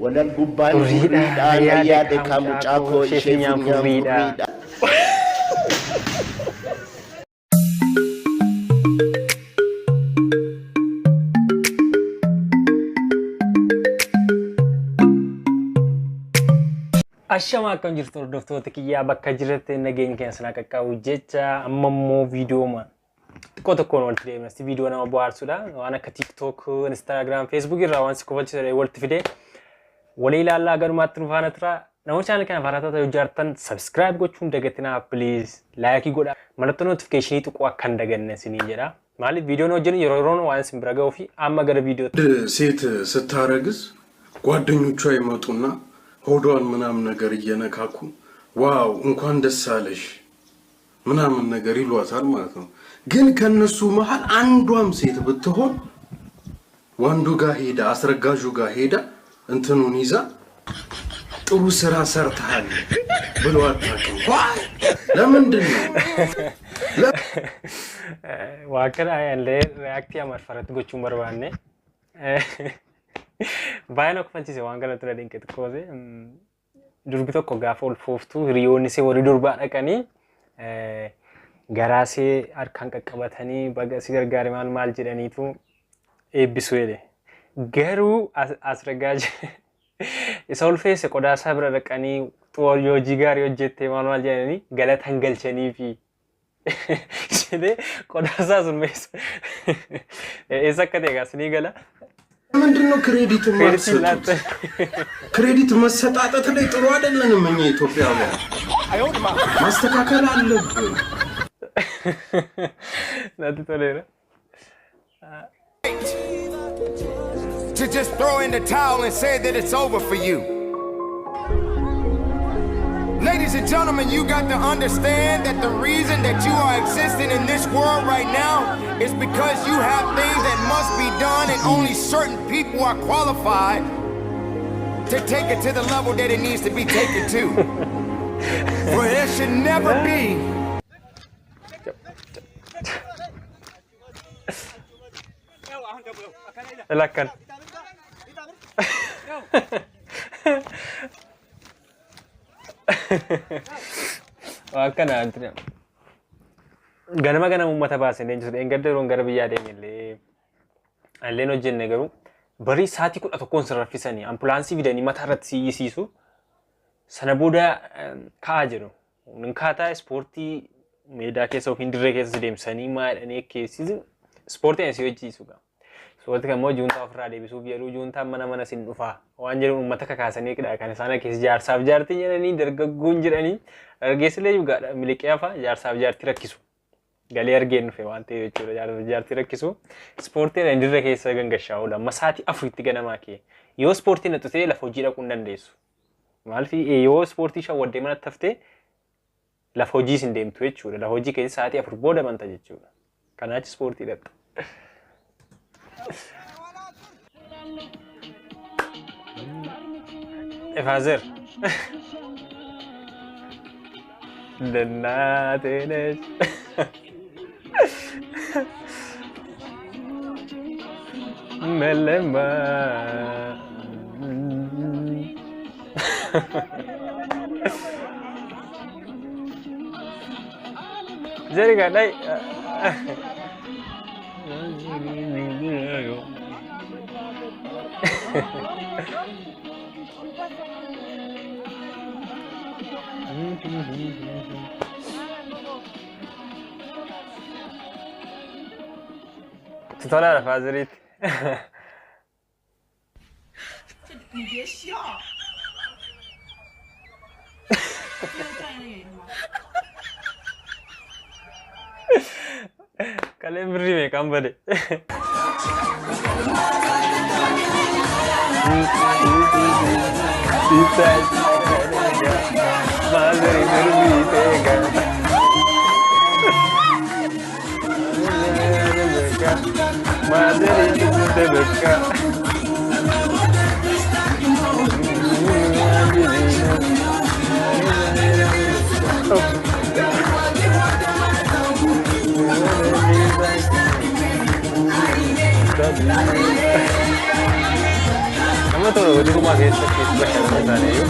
Walal gubbaan Furriidha, furriidha, na na yaade yaade kaa kaa mucaa mucaa koo koo ishee ishee funyaan funyaan furriidha. furriidha. Ashama akkam jirtu hordoftoota kiyyaa bakka jirratti nageenya keenya sanaa qaqqabu jecha amma immoo viidiyooma xiqqoo tokkoon walitti deemna. Si viidiyoo nama bohaarsuudha. Waan akka TikTok, Instagram, Facebook irraa waan si kofalchisu walitti fidee walii ilaallaa garumaatti nu faana tura. Namoonni channel kana haaraa taatan yoo jaartan subscribe gochuun dagatinaa please like godhaa. Mallattoo notification tuquu akka hin daganne isiniin jedha. Maaliif viidiyoon hojjennu yeroo yeroon waan isin bira ga'uu fi amma gara viidiyootti. ሴት ስታረግዝ ጓደኞቿ ይመጡና ሆዷን ምናምን ነገር እየነካኩ ዋው እንኳን ደስ አለሽ ምናምን ነገር ይሏታል ማለት ነው። ግን ከነሱ መሀል አንዷም ሴት ብትሆን ወንዱ ጋር ሄዳ አስረጋዡ ጋር ሄዳ እንትኑን ይዛ ጥሩ ስራ ሰርተሃል ብሎ አታውቅም። ዋይ ለምንድን ነው? Waa akkana illee reaaktii amarfaratti gochuun barbaanne. Baay'ee na kofalchiise waan kana ture dinqe xiqqoose. Durbi tokko gaafa ulfooftu hiriyoonni ishee warri durbaa dhaqanii garaa ishee harkaan qaqqabatanii baga si gargaare maal maal jedhaniitu eebbisu jedhe. Garuu as ragaa isa ulfeesse qodaa isaa bira dhaqanii hojii gaarii hojjettee maal maal jedhanii galata hin galchaniifi. Jedhee qodaa isaa sun eessa akka ta'e gaas ni gala. ለምንድን ነው ክሬዲት Kireeditiin የማትሰጡት? laatte. ክሬዲት መሰጣጠት ላይ ጥሩ አይደለንም እኛ ኢትዮጵያውያን፣ ማስተካከል አለብን። Natti toleera. To just throw in the towel and say that it's over for you. Ladies and gentlemen, you got to understand that the reason that you are existing in this world right now is because you have things that must be done and only certain people are qualified to take it to the level that it needs to be taken to. For there should never be Lakkan. Waa akkana wanti ganama ganama uummata baasee leenjisu dheengadda yeroon gara biyyaa deeme illee illeen hojjenne garuu barii sa'aatii 11n sin raffisanii ambulaansii fidanii mataa irratti si iyyisiisu sana booda ka'aa jedhu. Hin kaataa ispoortii meedaa keessa yookiin dirree keessa si deemsanii maa jedhanii akkeessisu ispoortii si hojjiisu qaba. Ispoortii kan immoo juuntaa ofirraa deebisuuf jedhu juuntaan mana mana sin dhufaa waan jedhu uummata kakaasanii kan isaan akkeessi jaarsaaf jaartii jedhanii dargaggoon jedhanii dargaggeessillee dhugaadha miliqee hafa jaarsaaf jaartii rakkisu. Galee argeen dhufe waan ta'eef jechuudha jaarsaaf jaartii rakkisu. Ispoortiin dirree keessa gangashaa oola amma sa'aatii 4tti ganamaa kee yoo ispoortiin naqxu ta'e lafa hojii dhaquu hin dandeessu. Maaliif yoo ispoortii shawwaddee manatti haftee lafa hojiis hin deemtu jechuudha. Lafa hojii keessa sa'aatii 4 booda banta jechuudha. Kanaachi ispoortii dhaqxa. Efaazer. ለእናቴ ነች። መለማ Jerry ላይ Tolaadha faazeriitti. 你别笑。这个专业的原因吗？ Kaleen birrii meeqaan bade? Maazarii birrii teega. Maazarii birrii bekka. Nama tolu tolu durumaa keessatti bashannana isaanii iyyuu.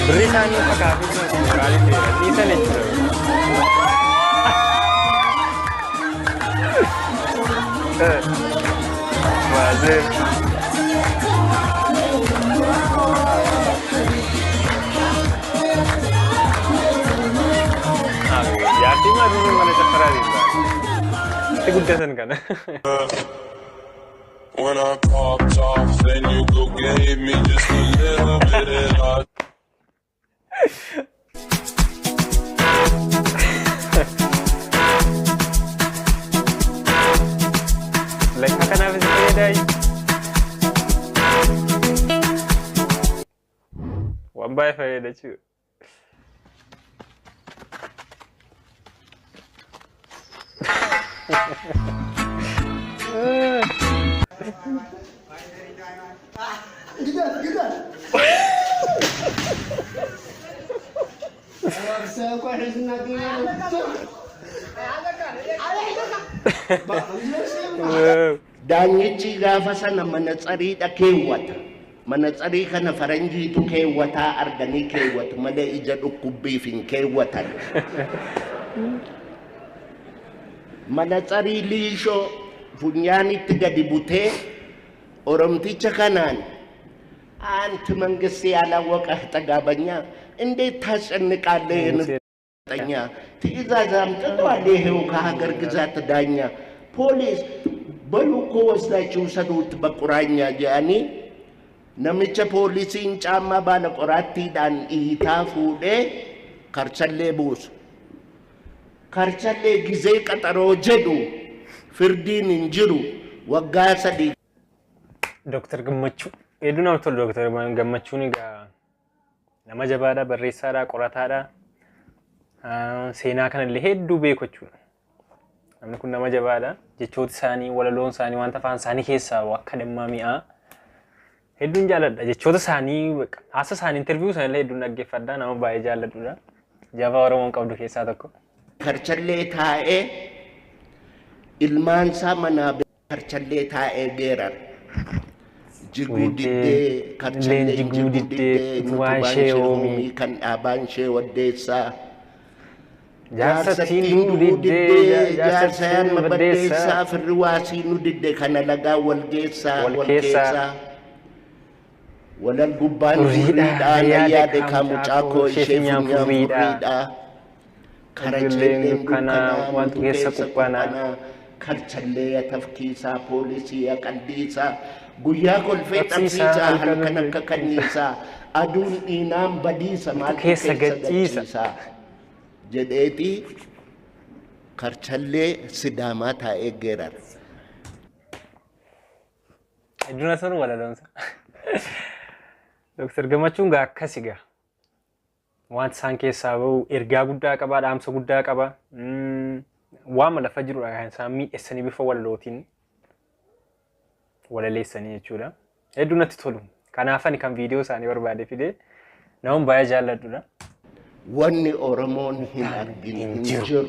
Birri isaanii fakkaatee jiran kun qaalii ta'edha. Dhiisan jechuudha. Baazee. Jaartii maatii mana caffaraa deemtaa. Itti guddatan kana. When I popped off, then you go gave me just a little bit of love. Lakka kanaaf isin fayyadaayi. Waan baay'ee fayyada jechuudha. Daanyichi gaafa sana manatsariidha keewwata. Manatsarii kana faranjiitu keewwataa arganii keewwatu malee ija dhukkubbiif hin keewwatan. Manatsarii liishoo funyaanitti gadi butee Oromticha kanaan አንተ መንግስት ያላወቀህ ጠጋበኛ እንዴት ታስጨንቃለህ? ንጠኛ ትዕዛዝ አምጥቷል ይሄው ከሀገር ግዛት ዳኛ ፖሊስ በሉ እኮ ወስዳችሁ ውሰዱት በቁራኛ ጀአኒ namicha poolisiin caammaa baala qoraattiidhaan dhiitaa fuudhee karchallee buusu. Karchallee gizee qaxaroo jedhu firdiin hin jiru waggaa 3. Dooktar Gammachuu. Hedduu namatti tolu Dooktar Gammachuun egaa nama jabaadha, barreessaadha, qorataadha. Seenaa kanallee hedduu beeku jechuudha. Namni kun nama jabaadha. Jechooti isaanii, walaloon isaanii, wanta afaan isaanii keessaa akka dammaa mi'aa. Hedduun jaalladha. Jechoota isaanii, haasa isaanii, interview isaanii hedduun dhaggeeffadha. Nama baay'ee jaalladhudha. Jabaa Oromoon qabdu keessaa tokko. Karchallee taa'ee ilmaansaa manaa karchallee taa'ee geerar. Jiguu diddee karchallee jiguu diddee utubaan ishee hoomii kan dhaabaan ishee waddeessaa. Jaarsattiin du'uu diddee jaarsa yaadma baddeessaa firri waasii nu didde kana lagaa wal geessaa wal keessaa. Walal gubbaan furriidhaa na yaade kaa mucaa koo ishee funyaan furriidhaa. Karachalleen dukkanaa wantu keessa quphanaa. Karchallee ya tafkiisaa poolisii ya qaldiisaa. Guyyaa kolfee dhabsiisaa halkan akka kanniisaa. Aduun dhiinaan badiisa maaltu keessa keessa gachiisa. gachiisaa. Jedheeti karchallee Sidaamaa taa'ee geerara. Hedduun asirra walaloonsa. Dooktar Gammachuun gaa akkasi gaa. Wanti isaan keessaa bahu ergaa guddaa qaba, dhaamsa guddaa qaba. Waama lafa jirudha kan isaan miidheessanii bifa walalootiin walaleessanii jechuudha. Hedduu natti tolu. Kanaaf ani kan viidiyoo isaanii barbaade fidee namoonni baay'ee jaalladhudha. Wanni Oromoon hin argin hin jiru.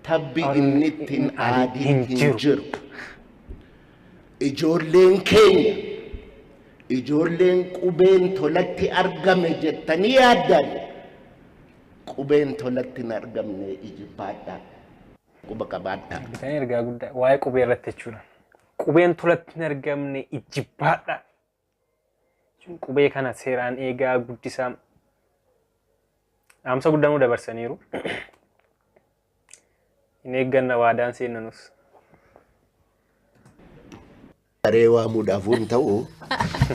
Tabbi inni ittiin aadiin hin jiru. Ijoolleen keenya ijoolleen qubeen tolatti argame jettanii yaaddan qubeen tolatti hin argamne ijibbaadhaa. Quba qabaadhaa. Bitanii ergaa guddaa waa'ee qubee irratti jechuudha. Qubeen tolatti hin argamne ijibbaadha. Qubee kana seeraan eegaa guddisaa. Dhaamsa guddaa nu dabarsaniiru. Hin eegganna waadaan seenanus. Saree waamuudhaaf waan ta'u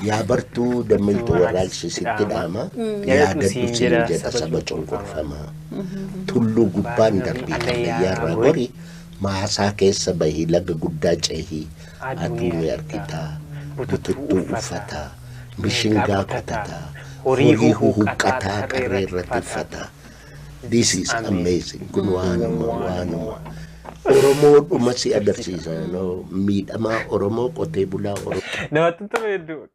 yaa bartuu dammiltu warraaqsi sitti dhaama yaadadhu siin jedha saba cunqurfamaa. Tulluu gubbaan darbii hallayyaarraa gori maasaa keessa bahii laga guddaa cehii aduu ni argitaa bututtuu uffataa mishingaa kutataa horii huhuqqataa qarree irratti uffataa. This is amazing. Kun waanuma waanuma. Oromoodhuma si agarsiisa. Miidhamaa Oromoo qotee bulaa Oromoo. Namatti tolu hedduu.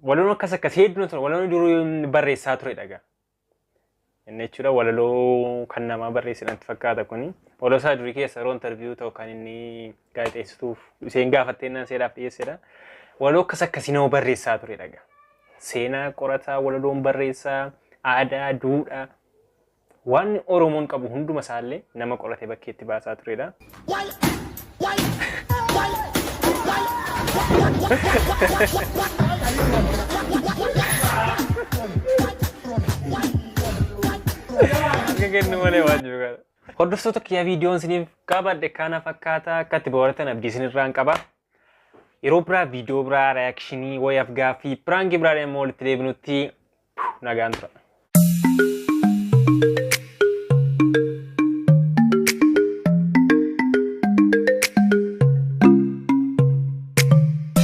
Walaloon akkas akkas hedduu tolu. Walaloon duruu barreessaa ture dhagaa. Inni jechuudha walaloo kan namaa barreesse natti fakkaata kuni. Walaloo isaa durii keessa yeroo interview ta'u kan inni gaazexeessituuf isheen gaafattee naan seeraaf dhiyeessedha. Walaloo akkas akkasii nama barreessaa ture dhaga. Seenaa qorataa, walaloon barreessaa, aadaa, duudhaa. Waan Oromoon qabu hunduma isaallee nama qoratee bakkeetti baasaa turedha. Akka kennu malee waan jiru kana. Hordoftoota kiyyaa, viidiyoon isiniif qabadhe kana fakkaata. Akka itti bohaartan abdii isinirraan qaba. Yeroo biraa viidiyoo biraa, reaction wayaaf gaaffii, prank biraa immoo walitti deebinutti nagaan tura.